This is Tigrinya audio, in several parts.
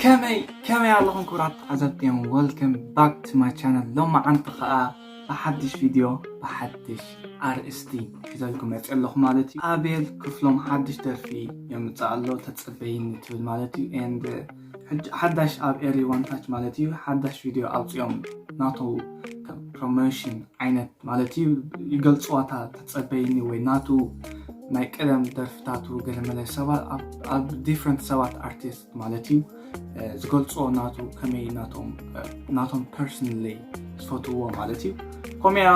ከመይ ከመይ ኣለኹም ክቡራት ተዓዘብቲ እዮም። Welcome back to my channel። ሎማዓንቲ ከዓ ብሓድሽ ቪድዮ ብሓድሽ ኣርእስቲ ሒዘልኩም መፅእ ኣለኹ ማለት እዩ። ኣቤል ክፍሎም ሓድሽ ደርፊ የምፅእ ኣሎ ተፀበይኒ ትብል ማለት እዩ። And ሕጂ ሓዳሽ ኣብ ኤሪ ዋን ታች ማለት እዩ ሓዳሽ ቪድዮ ኣውፅኦም ናቱ ከም ፕሮሞሽን ዓይነት ማለት እዩ። ይገልፅዋ እታ ተፀበይኒ ወይ ናቱ ናይ ቀደም ደርፍታቱ ገለመለ ሰባት ኣብ different ሰባት ኣርቲስት ማለት እዩ ዝገልፅዎ ናቱ ከመይ ናቶም ናቶም personally ዝፈትዎ ማለት እዩ። ኮሜያ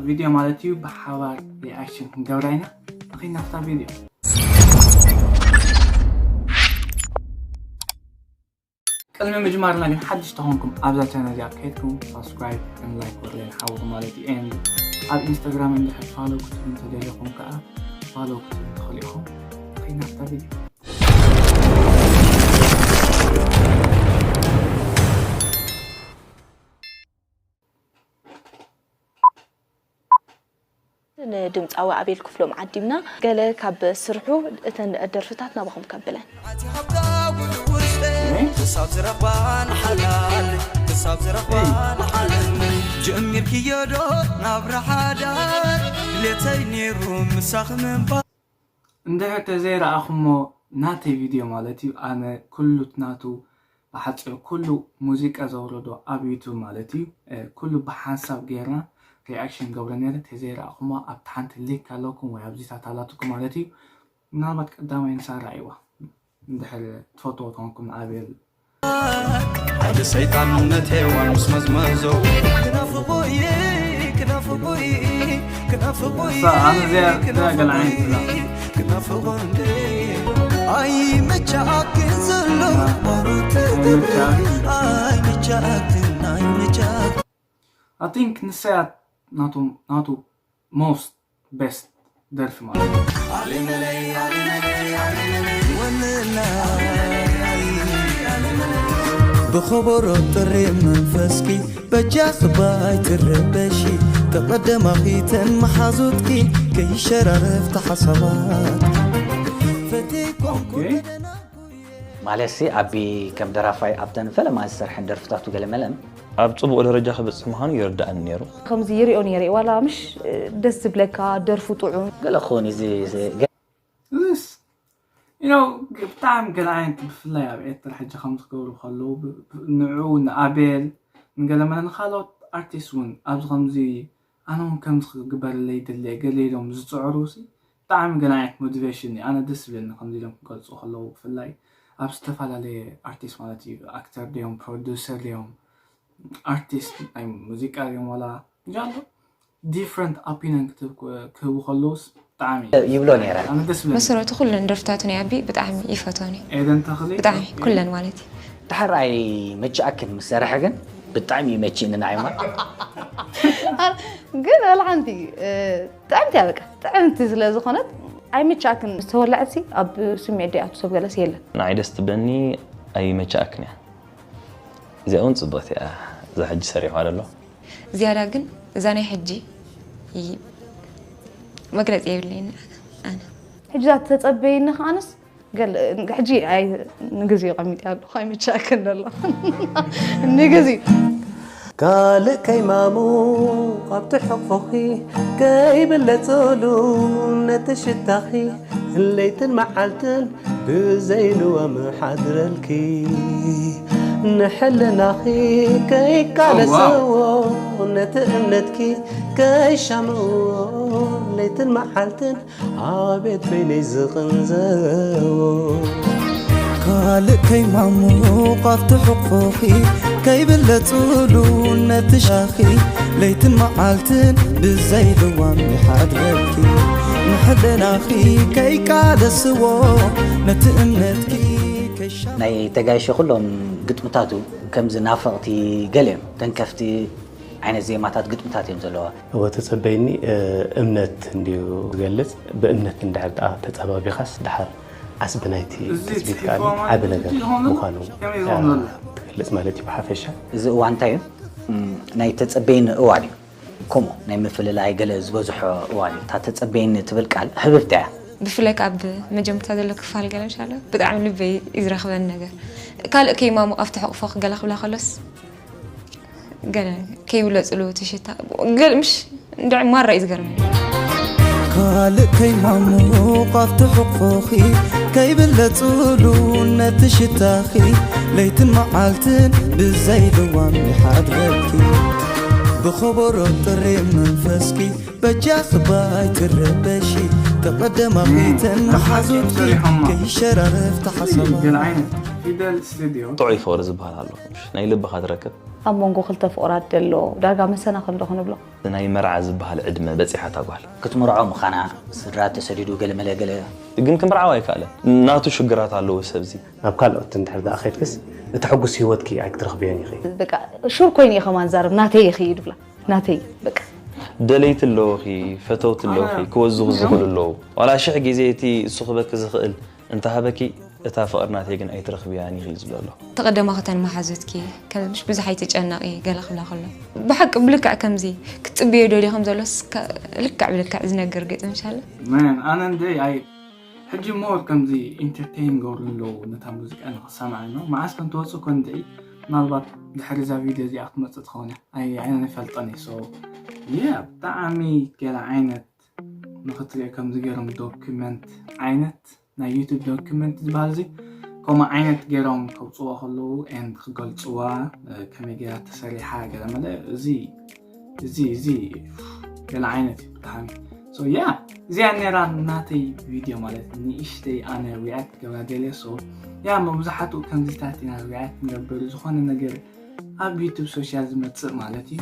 ቪድዮ ማለት እዩ ብሓባር ሪኣክሽን ክንገብራ ኢና። ኣኺና ኣብታ ቪድዮ ቅድሚ ምጅማርና ግን ሓድሽ ተኾንኩም ኣብዛ ቻነል እዚኣ ከይድኩም ሳብስክራይብ ን ላይክ ወርለይን ሓውኹ ማለት እዩ። And ኣብ ኢንስታግራም እንድሕር ፋሎ ክትብሉ እንተደሊኹም ከዓ ፋሎ ክትብሉ ትኽእሉ ኢኹም። ኣኺና ኣብታ ቪድዮ ንድምፃዊ ኣቤል ክፍሎም ዓዲምና ገለ ካብ ስርሑ እተን ደርፍታት ናባኹም ከብለን። ጀሚርክዮ ዶ ናብራ ሓዳር ድሌተይ ነይሩ ምሳኺ ምንባር። እንድሕር ተዘይረኣኹሞ ናተይ ቪድዮ ማለት እዩ። ኣነ ኩሉ ናቱ ብሓፂሩ ኩሉ ሙዚቃ ዘውረዶ ኣብ ዩቱብ ማለት እዩ። ኩሉ ብሓንሳብ ጌርና ሪኣክሽን ገብረ ነይረ። ተዘይረኣኹሞ ኣብቲ ሓንቲ ሊንክ ኣለኩም ወይ ኣብዚታት ኣላትኩም ማለት እዩ። ምናልባት ቀዳማይ ንሳ ረኣይዋ እንድሕር ትፈትዎ ተኾንኩም ንኣቤል ሓደ ሰይጣን እምነት ሄዋን ምስ መዝመዞ ክናፍቆ እየ ክናፍቆ እየ ክናፍቆ እየ እሳ ኣነ እዚኣ እዚኣ ገለ ዓይነት ብላ ክናፍቆ እንደ ኣይመቻኣክን ዘሎ ባሩት ኣይመቻኣክን ኣይመቻኣክን I think ንሳያ ናቱ ናቱ most best ደርፊ ማለት እዩ። ብኸበሮ ጥሪ መንፈስኪ በጃኺ ባይ ትረበሺ ተቐደማኺ ተን መሓዙትኪ ከይሸራረፍ ተሓሳባት ፈቴ ኮንኩ ኦኬ። ማለትሲ ኣቢ ከም ደራፋይ ኣብተን ፈለማ ዝሰርሐን ደርፍታቱ ገለመለን ኣብ ጽቡቕ ደረጃ ክበጽሕ ምዃኑ ይርድኣኒ ነይሩ። ከምዚ ይሪኦ ነይረ ዋላ ምሽ ደስ ዝብለካ ደርፉ ጥዑም። ገለ ክኸውን እዚ እስ you know ብጣዕሚ ገለ ዓይነት ብፍላይ ኣብ ኤርትራ ሕጂ ከምዚ ክገብሩ ከለዉ ንዑ ንኣቤል ንገለመለ ንካልኦት ኣርቲስት እውን ኣብዚ ከምዚ ኣነ እውን ከምዚ ክግበረለይ ይደሊ እየ ገለ ኢሎም ዝፅዕሩ ሲ ብጣዕሚ ገለ ዓይነት ሞቲቬሽን እዩ ኣነ ደስ ዝብለኒ ከምዚ ኢሎም ክገልፁ ከለዉ ብፍላይ ኣብ ዝተፈላለየ ኣርቲስት ማለት እዩ ኣክተር ድዮም ፕሮዱሰር ድዮም ኣርቲስት ናይ ሙዚቃ ድዮም ዋላ እንጃ ኣሎ different opinion ክትህብ ክህቡ ከለውስ ብጣዕሚ ይብሎ ነይረ ኣነ ደስ ብለኒ። መሰረቱ ኩለን ደርፍታቱ ናይ ኣቢ ብጣዕሚ ይፈትወን እየ። ኤደን ተኽሊ ብጣዕሚ ኩለን ማለት እዩ። ድሓር ኣይመችኣክን ምስ ሰረሐ ግን ብጣዕሚ እዩ መቺእኒ ንዓይማ። ግን ወላ ሓንቲ ጥዕምቲ እያ በቃ ጥዕምቲ ስለ ዝኾነት ኣይምችኣክን ዝተወለዐትሲ ኣብ ስምዒት ደይኣቱ ሰብ ገለስ የለን። ንዓይ ደስ ትብለኒ ኣይመችኣክን እያ። እዚኣ እውን ፅብቕቲ እያ እዛ ሕጂ ሰሪሕዋ ዘሎ። ዝያዳ ግን እዛ ናይ ሕጂ እይ መግለፂ የብለይን ኣነ። ሕጂ እዛ ተፀበይኒ ከዓንስ ገለ ሕጂ ኣይ ንግዜኡ ቀሚጠያ ኣለኹ ኣይምችኣክን ዘሎ ንግዜኡ። ካልእ ከይማሙቕ ኣብቲ ሕቕፎኺ ከይብለጽሉ ነቲ ሽታኺ ለይትን መዓልትን ብዘይልወም ሓድረልኪ ንሕልናኺ ከይቃለስዎ ነቲ እምነትኪ ከይሻምዎ ለይትን መዓልትን ኣቤት በይነይ ዝቕንዘዎ። ካልእ ከይማሙቕ ኣብቲ ሕቕፎኺ ከይብለጽሉ ነቲ ሽታኺ ለይትን መዓልትን ብዘይ ልዋም ይሓድረኪ ንሕልናኺ ከይቃለስዎ ነቲ እምነትኪ ከይሻ ናይ ተጋይሾ ኩሎም ግጥምታቱ ከምዚ ናፈቕቲ ገለ እዮም ተንከፍቲ ዓይነት ዜማታት ግጥምታት እዮም ዘለዋ። እወ ተጸበይኒ እምነት እንድዩ ዝገልጽ ብእምነት እንድሕር ደኣ ተጸባቢኻስ ደሓር ዓስቢ ናይቲ ትጽቢት ከኣ ዓቢ ነገር ምዃኑ ትገልጽ ማለት እዩ ብሓፈሻ። እዚ እዋን እንታይ እዩ ናይ ተጸበይኒ እዋን እዩ። ከምኡ ናይ ምፍልላይ ገለ ዝበዝሖ እዋን እዩ። እታ ተጸበየኒ ትብል ቃል ህብብቲ እያ። ብፍላይ ካብ መጀመርታ ዘሎ ክፋል ገለ ምሻለ ብጣዕሚ ልበይ እዩ ዝረኽበኒ ነገር። ካልእ ከይማሙ ኣብቲ ሕቕፎ ገለ ክብላ ከሎስ ገለ ከይብለፅሉ ትሽታ ገለ ምሽ እንድዕ ማራ እዩ ዝገርመኒ። ካልእ ከይማሙቕ ኣብቲ ሕቕፎኺ ከይብለፅሉ ነቲ ሽታኺ ለይትን መዓልትን ብዘይልዋም ይሓድረኪ ብኸበሮ ጥሪ መንፈስኪ በጃኺ ባይ ትረበሺ ተቐደማኺ ተመሓዙትኪ ከይሸራረፍ ተሓሰባ ገለ ዓይነት ፊደል ስቱዲዮ ጥዑይ ፍቕሪ ዝበሃል ኣሎ። ናይ ልብኻ ትረክብ። ኣብ መንጎ ክልተ ፍቑራት ዘሎ ዳርጋ መሰናኽል ዶ ክንብሎ? ናይ መርዓ ዝበሃል ዕድመ በፂሓ እታ ጓል። ክትምርዖ ምዃና፣ ስድራ ተሰዲዱ ገለመለ ገለ። ግን ክምርዓው ኣይከኣለን። ናቱ ሽግራት ኣለዎ ሰብዚ። ናብ ካልኦት እንድሕር ደኣ ከድክስ እቲ ሕጉስ ህይወትኪ ኣይክትረኽብዮን ኢኺ። በቃ ሹር ኮይኑ እየ ከማን ዛረብ ናተይ ይኽይድ ብላ ናተይ በቃ ደለይቲ ኣለውኺ፣ ፈተውቲ ኣለውኺ፣ ክወዝኹ ዝኽእሉ ኣለዉ። ዋላ ሽሕ ግዜ እቲ እሱ ክበኪ ዝኽእል እንተሃበኪ እታ ፍቕሪ ናተይ ግን ኣይትረኽብያን ኢኺ ዝብሎ ኣሎ። ተቐደማ ከተን መሓዙትኪ ከምሽ ብዙሕ ኣይትጨነቂ ገለ ክብላ ከሎ ብሓቂ ብልክዕ ከምዚ ክትፅብዮ ደልዮ ከም ዘሎስ ከ- ልክዕ ብልክዕ ዝነግር ገጽ ምሻለ መን ኣነ እንደ ኣይ ሕጂ ሞር ከምዚ ኢንተርቴን ገብሩ ኣለዉ ነታ ሙዚቃ ንክሰማዕ ነው መዓስ ከም ትወፅእ ኮ እንድዒ ምናልባት ድሕሪ እዛ ቪድዮ እዚኣ ክትመፅእ ትኸውን እያ ኣይ ኣይነ ይፈልጠን እዩ so yeah ብጣዕሚ ገለ ዓይነት ንክትሪኦ ከምዚ ገይሮም ዶክመንት ዓይነት ናይ ዩቱብ ዶክመንት ዝበሃል እዚ ከምኡ ዓይነት ገይሮም ከውፅዎ ከለዉ and ክገልፅዋ ከመይ ገይራ ተሰሪሓ ገለ መለ እዚ እዚ እዚ ገለ ዓይነት እዩ ብጣዕሚ so yeah እዚኣ ነራ ናተይ ቪድዮ ማለት ንእሽተይ ኣነ ሪያክት ገብራ ደልየ so yeah መብዛሕትኡ ከምዚታት ኢና ሪያክት ንገብር ዝኾነ ነገር ኣብ ዩቱብ ሶሻል ዝመፅእ ማለት እዩ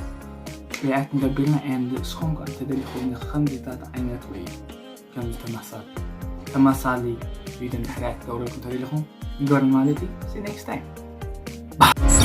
ሪያክት ንገብርና and እስኹም ከ እንተደሊኹም ከምዚታት ዓይነት ወይ ከምዚ ተመሳሳሊ ተመሳሳሊ ቪድዮ እንድሕር ክትገብረልኩም ተደሊኹም ንገሩን ማለት እዩ see next time